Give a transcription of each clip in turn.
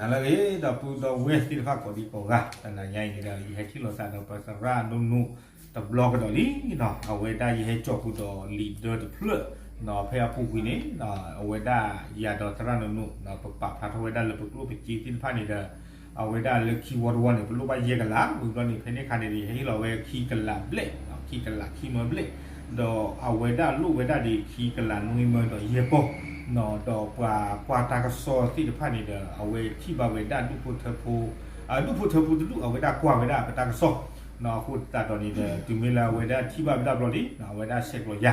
နၤလၢအဂ့ၤ ဒီပုၢ်ဒီဝဲၢ်သ့ၣ်တဖၣ်ကိးဒံကိးဂၤ, တနၤညါအံၤန့ၣ်ဒီး ယဟဲထံၣ်လိာ်သးဒီးပသရၣ်နိၣ်နိၣ်တဘျီကဒီးလံနီၤ. အဝဲဒၣ်ယဟဲကၠီၣ်ဃုာ်ဒီးလံာ်ဒၢတဖျၢၣ်, ဖဲအပူၤကွံာ်န့ၣ် အဝဲဒၣ်ယၤဒီးသရၣ်နိၣ်နိၣ် ပပာ်ဖျါထီၣ်ဝဲဒၣ်လၢပကျိၣ်ပစ့သ့ၣ်တဖၣ်န့ၣ်ဒီး အဝဲဒၣ်လၢခံဝီတဝီန့ၣ် ပလိၣ်ဘၣ်ယဲၢ်ကလး, ဝံၤဘျီန့ၣ် ဖဲန့ၣ်အခါန့ၣ်ဒီး ယဟဲဟ့ၣ်လီၤဝဲခံကလးဘျဲၣ်, ခံကလးခံမၢဘျဲၣ်, ဒီးအဝဲဒၣ်လိၣ်ဝဲဒၣ်ဒံးခံကလးနွံမၢဒီးယဲၢ်ပီၢ်, ဒီးပှၤကွၢ်တၢ်ကစီၣ်သ့ၣ်တဖၣ်န့ၣ်ဒီး အဝဲထံၣ်ဘၣ်ဝဲဒၣ်ဒူၣ်ဖိထၢဖိ, ဒူၣ်ဖိထၢဖိတဒူၣ် အဝဲဒၣ်ကွၢ်ဝဲဒၣ်ပတၢ်ကစီၣ်, အဃိသတးဒီးန့ၣ်ဒီး တုၤမ့ၢ်လၢအဝဲဒၣ်ထံၣ်ဘၣ်ဝဲဒၣ်ဘျီန့ၣ် အဝဲဒၣ်ဆဲးကျိးယ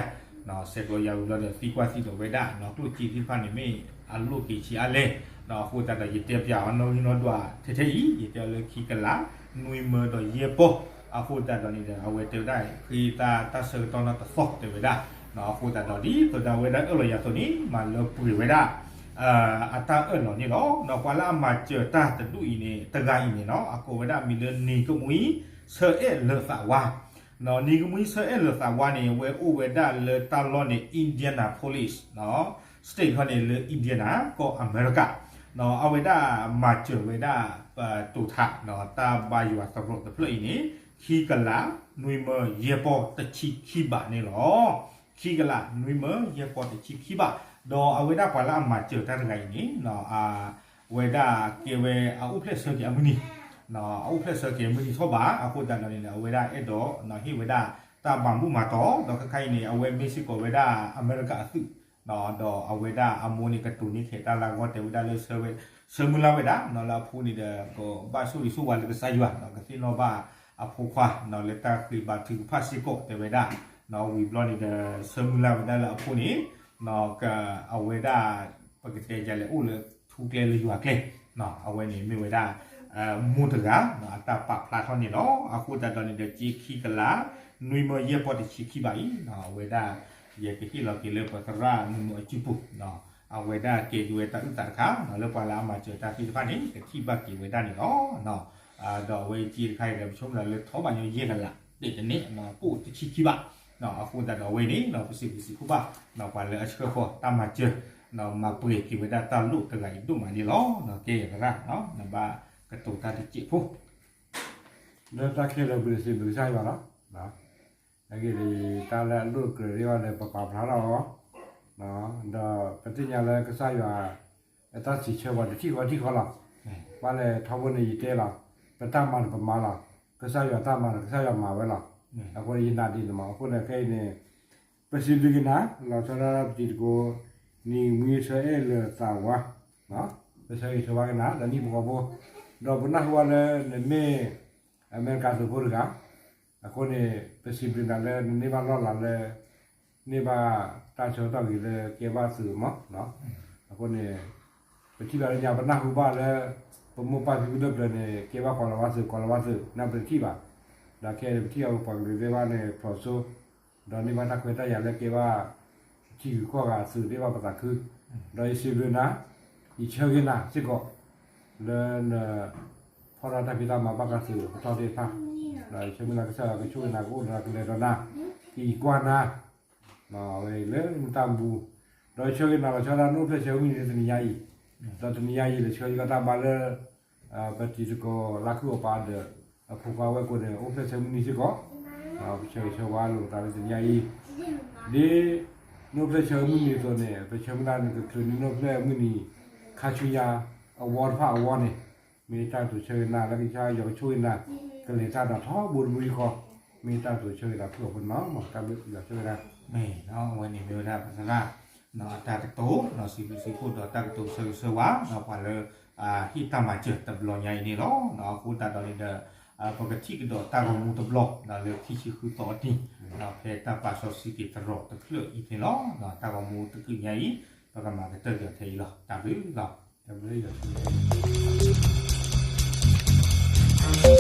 ၤ, ဆဲးကျိးယၤဝံၤဘျီဒီး သံကွၢ်သံဒီးဝဲဒၣ် ကျိၣ်စ့သ့ၣ်တဖၣ်န့ၣ်မ့ၢ်အလိၣ်က့ၤဆံးအါလဲၣ်, အဃိသတးဒီး ယတဲပၠးအီၤနီၣ်ဂံၢ်နီၣ်ဒွးထဲထဲအံၤ ယတဲအီၤလၢခံကလးနွံမၢဒီးယဲၢ်ပီၢ်, အဃိသတးဒီးန့ၣ်ဒီး အဝဲတဲဝဲဒၣ် ဃ့တၢ်တၢ်ဆၢကတီၢ်နီၢ်တသီၣ်တဲဝဲဒၣ်, အဃိသတးဒီး ဒ်သိးဒီးအဝဲဒၣ်အၢၣ်လီၤယၤအသိးန့ၣ် မၤလၢပှဲၤဝဲဒၣ် အတၢ်အၢၣ်လီၤန့ၣ်လီၤ. ဒီးပှၤလၢအမၤစၢၤတၢ်တဒူၣ်အံၤန့ၣ် တဂၤအံၤန့ၣ်နီၤ အကိးဝဲဒၣ်မံၤလၢ နံၤကမှံဆၢအဲၣ်လၢာ်သးဝါ, နံၤကမှံဆၢအဲၣ်လၢာ်သးဝါန့ၣ် အဝဲအိၣ်ဝဲဒၣ်လၢတၢ်လီၢ်န့ၣ် Indianapolis state ခီန့ၣ်လၢ Indiana ကီၢ်အမဲရကၤ, အဝဲဒၣ်မၤစၢၤဝဲဒၣ် တိာ်ထး တၢ်ဘါယွၤသရိာ်တဖျၢၣ်အံၤန့ၣ် ခံကလးနွံမၢယဲၢ်ပီၢ်တဆံခံဘးန့ၣ်လီၤ. ခံကလးနွံမၢယဲၢ်ပီၢ်တဆံခံဘး, ဒီးအဝဲဒၣ်ပှၤလၢအမၤစၢၤတၢ်တဂၤအံၤန့ၣ် အဝဲဒၣ်ကဲဝဲအအိၣ်ဖျဲၣ်ဆၢက့ၤအမုၢ်နံၤ, အအိၣ်ဖျဲၣ်ဆၢက့ၤအမုၢ်နံၤထီၣ်ဘး, အဃိသတးဒီးန့ၣ် အဝဲဒၣ်အဲၣ်ဒိးဟ့ၣ်ဝဲဒၣ်တၢ်ဘၣ်မူဘၣ်ဒါ, ဒီးခဲခါအံၤန့ၣ် အဝဲမ့ၢ်စ့ၢ်ကီးဝဲဒၣ်အမဲရကၤအသုး, ဒီးအဝဲဒၣ်အမိၢ်န့ၣ် ကတိၤန့ၢ်ခဲးတၢ်လၢအဂီၢ် တဲဝဲဒၣ်လၢ ဆၢမုၢ်လၢ်ဝဲဒၣ် လၢအဖိန့ၣ်ဒီး ကဘၣ်ဆိၣ်ဂ့ၤဆိၣ်ဝါလၢကစၢ်ယွၤ ကသ့ၣ်နီၣ်ဘၣ်အဖိခွါ လၢတၢ်ဃ့ဘါထုကဖၣ်စ့ၢ်ကီး တဲဝဲဒၣ်, ဝံၤဘျီန့ၣ်ဒီး ဆၢမုၢ်လၢ်ဝဲဒၣ်လၢအဖိန့ၣ် အဝဲဒၣ် ပကတဲယလဲၤအိၣ်လၢထူကျဲလၢယွၤကျဲ, အဝဲန့ၣ်မ့ၢ်ဝဲဒၣ် မိၢ်တဂၤ အတၢ်ပာ်ဖျါထီၣ်န့ၣ်လီၤ. အဃိသတးဒီးန့ၣ်ဒီး က့ခံကလးနွံမၢယဲၢ်ပီၢ်တဆံခံဘးအံၤ အဝဲဒၣ် ယကဟ့ၣ်လီၤက့ၤလၢပသရၣ်မုၢ်မုၢ်အစုပူၤ, အဝဲဒၣ်ကဲက့ၤဝဲတၢ်အုၣ်သးတခါ လၢပှၤလၢအမၤစၢၤတၢ်သ့ၣ်တဖၣ်န့ၣ် ကထံၣ်ဘၣ်က့ၤဝဲဒၣ်န့ၣ်လီၤ. ဒီးအဝဲက့တခါအံၤဒီး ပဆိကမိၣ်လၢထီၣ်ဘးညီယဲၢ်ကလး ဒ့ၣ်တန့ၢ် ပိၣ်တဆံခံဘး, အဃိသတးဒီးအဝဲန့ၣ် ပစံးဘျုးစံးဖှိၣ်ဘၣ် ပှၤလၢအဆှၢဃီၤတၢ်မၤစၢၤ မၤပှဲၤက့ၤဝဲဒၣ်တၢ်လိၣ်တဂၤအံၤဒိၣ်မးန့ၣ်လီၤ. ကဲယသရၣ် နဘၣ်ကတိၤတၢ်တစဲးဖိ လၢတၢ်ခဲလၢာ်ပူၤန့ၣ် စံးဘျုးကစၢ်ယွၤလီၤ. အဂ့ၢ်ဒ်အံၤ တၢ်လၢအလိၣ်ကြၢးသ့ၣ်တဖၣ်ဒီး ပပာ်ဖျါထီၣ်အီၤ, ဒီးပသ့ၣ်ညါလၢကစၢ်ယွၤ အတၢ်စံးဆၢပှၤတထံၣ်ဃီတထံၣ်ဃီလီၤ. ဘၣ်လဲၣ်ထီဘိန့ၣ်ယတဲလီၤ, ပတၢ်မၤန့ၣ်ပမၤလီၤ, ကစၢ်ယွၤတၢ်မၤန့ၣ် ကစၢ်ယွၤမၤဝဲလီၤ. အဃိန့ၣ်ယနာ်ဒ်န့ၣ်မး, အဃိန့ၣ်ခဲအံၤန့ၣ် ပစံးဘျုးက့ၤနၤ လီၤဆီဒၣ်တၢ်ပတံၤသကိး နံၤကမှံဆၢအဲၣ်လၢာ်သးဝါ, ပဆၢဂ့ၤဆၢဝါက့ၤနၤ ဒီးနံၣ်ဖိဃီဖိ, ဒီးပနၢ်ဟူဘၣ်လၢနမ့ၢ် အမဲရကၤသုးဖိတဂၤ, အဃိန့ၣ် ပစံးဘျုးနၤလၢနန့ၢ်ဘၣ်လီၢ်လၤလၢ န့ၢ်ဘၣ်တၢ်ဆၢကတီၢ်ဂ့ၤလၢကဲဘၣ်သုးမး, အဃိန့ၣ် ပထံၣ်ဘၣ်လၢညါ ပနၢ်ဟူဘၣ်လၢ ပမိၢ်ပၢ်ဖံဖုလၢပျၢၤန့ၣ် ကဲဘၣ်ကိးလီၤဝါသုး ကိးလီၤဝါသုး နပတထံၣ်ဘၣ်, ဒီးခဲအံၤပထံၣ်အီၤပပှၤကလုာ်သ့ၣ်တဖၣ်န့ၣ် ဖျိးစိ ဒီးန့ၢ်ဘၣ်တၢ်ခွဲးတၢ်ယာ်လၢကဲဘၣ် ထံဂုၤကီၢ်ဂၤသုးသ့ၣ်တဖၣ်ပသးခု, ဒီးယစံးဘျုးနၤ, ယဆၢဂ့ၤနၤစ့ၢ်ကီး လၢန ဖီၣ်တၢ်တၢ်ဖံးတၢ်မၤဘၣ်ဃးသုးပတီၢ်သ့ၣ်တဖၣ်, ဒီးယဆၢမုၢ်လၢ်ကစၢ်ယွၤကဆိၣ်ဂ့ၤနၤ ကအိၣ်ဒီးနၤကလဲၤဒီးနၤ, ကယံၤကွၢ်နၤ ဝဲလၢနတၢ်မူ, ဒီးယဆၢဂ့ၤနၤလီၤဆီဒၣ်တၢ်နအိၣ်ဖျဲၣ်ဆၢမုၢ်နံၤလၢတနံၤညါအံၤ, ဒီးတနံၤညါအံၤ လဲၤဆှၢယကတၢ်ဘါလၢ ပတံၤသကိးလါခုၣ်အပၤဒီး အဖိခွါဝဲၢ်ကိာ်န့ၣ် အိၣ်ဖျဲၣ်ဆၢမုၢ်နံၤစ့ၢ်ကီး, ပဆၢဂ့ၤဆၢဝါလိာ်ပသးလၢတနံၤညါအံၤ, ဒ်နအိၣ်ဖျဲၣ်ဆၢမုၢ်နံၤအသိးန့ၣ် ပဆၢမုၢ်လၢ်နကချုးန့ၢ်နအိၣ်ဖျဲၣ်မုၢ်နံၤ ခါဆူညါအဝီတဖၣ်အဝီန့ၣ်, မ့ၢ်တၢ်တိာ်ဆၢဂ့ၤနၤလၢကစၢ်ယွၤကဆိၣ်ဂ့ၤနၤ, ကလဲၤတၢ်ဒီးထီဘိတဘိယူၢ်ဃီ, မ့ၢ်တၢ်တိာ်ဆၢဂ့ၤနၤဖုၣ်အဖိနီၤ တၢ်ဘျုးယွၤဆိၣ်ဂ့ၤနၤ, မ့ၢ်အဝဲန့ၣ်မ့ၢ်ဝဲဒၣ်ပသရၣ် အတၢ်ကတိၤ စံးဘျုးစံးဖှိၣ်ဒီးတၢ်ကတိၤဆၢဂ့ၤဆၢဝါ ပှၤလၢ ဟ့ၣ်တၢ်မၤစၢၤတဘျီညါအံၤန့ၣ်လီၤ. အဃိသတးဒီးန့ၣ်ဒီး ပကထံၣ်ကဒီးတၢ်ဂီၤမူတဘျီ လၢခံဆံဃုသီအနံၤ ဖဲတၢ်ပာ်စီဆှံက့ၤသရိာ်တဖျၢၣ်အံၤန့ၣ်လီၤ. တၢ်ဂီၤမူတကုၢ်ညါအံၤ ပကမၤကတၢၢ်က့ၤအီၤထဲအံၤလီၤ. တၢ်ဘျုးလီၤ. တၢ်ဘျုးလီၤ.